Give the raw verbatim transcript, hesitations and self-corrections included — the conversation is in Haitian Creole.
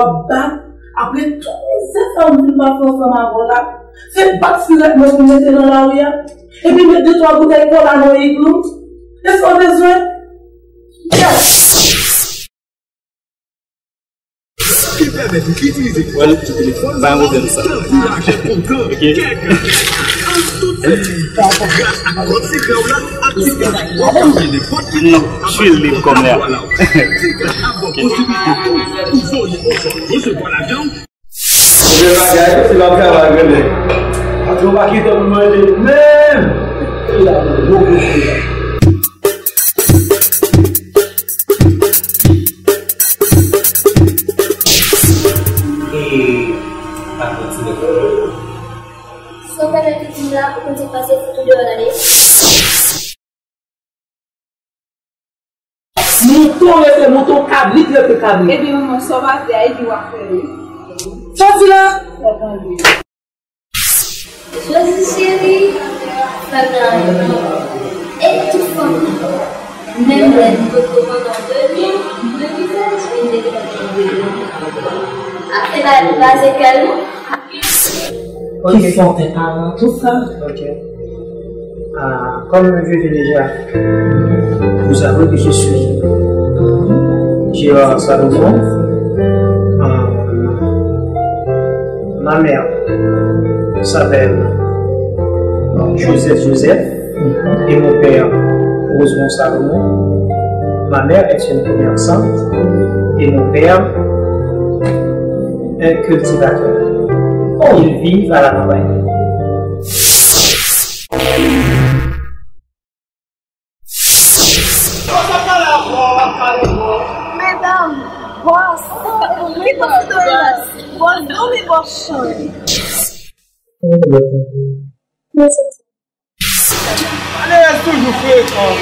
W ap bat, apre tout mizè sa m fin pase ansanm avè w la, se bat sirèt mwen pou m mete nan lari a, epi met de twa boutèy kola nan iglou. E sa w bezwen? Yes! Ki pèmèt ou itilize wallet sou telefòn pa yon pwoblèm sa. Tankou lajan kontan, kèk, an tout sèvis. Gras ak kòd sekrè w la, aktive ak wòk yo nenpòt ki. Non, chwil li kòm lè a. Ti kòd ap ba w posibilite tou pou voye oswa resevwa lajan. Bèl bagay, se pa travay, granmè. Patwon pa kite pou manje menm. E pa kontinye. Sa w ta mèt di m la, ou konn sa k pase, fout ou deyò la, ale. Mouton rete mouton, kabrit rete kabrit. Epi manman, sa w pa fè a, epi w ap fè l wi. Sa w di la? Sa w tande? Josie cheri, fè m la yon non. E tout fanmi. Menm lè n poko pandan de jou, nou ki fè l vin depann de nou. Ap fè bagay pou pase kè nou. Ki fòtè paran, tout sa. Ok. Ah, comme je l'ai déjà vous avoué que je suis Gérard Salomon, ah, ma mère s'appelle Joseph Joseph et mon père Rosemond Salomon. Ma mère est une commerçante et mon père un cultivateur. Ils vivent à la campagne. Medam, bòs, wi bòs, bòs, bòs, non, wi bòs, chan. Malerèz toujou frekan.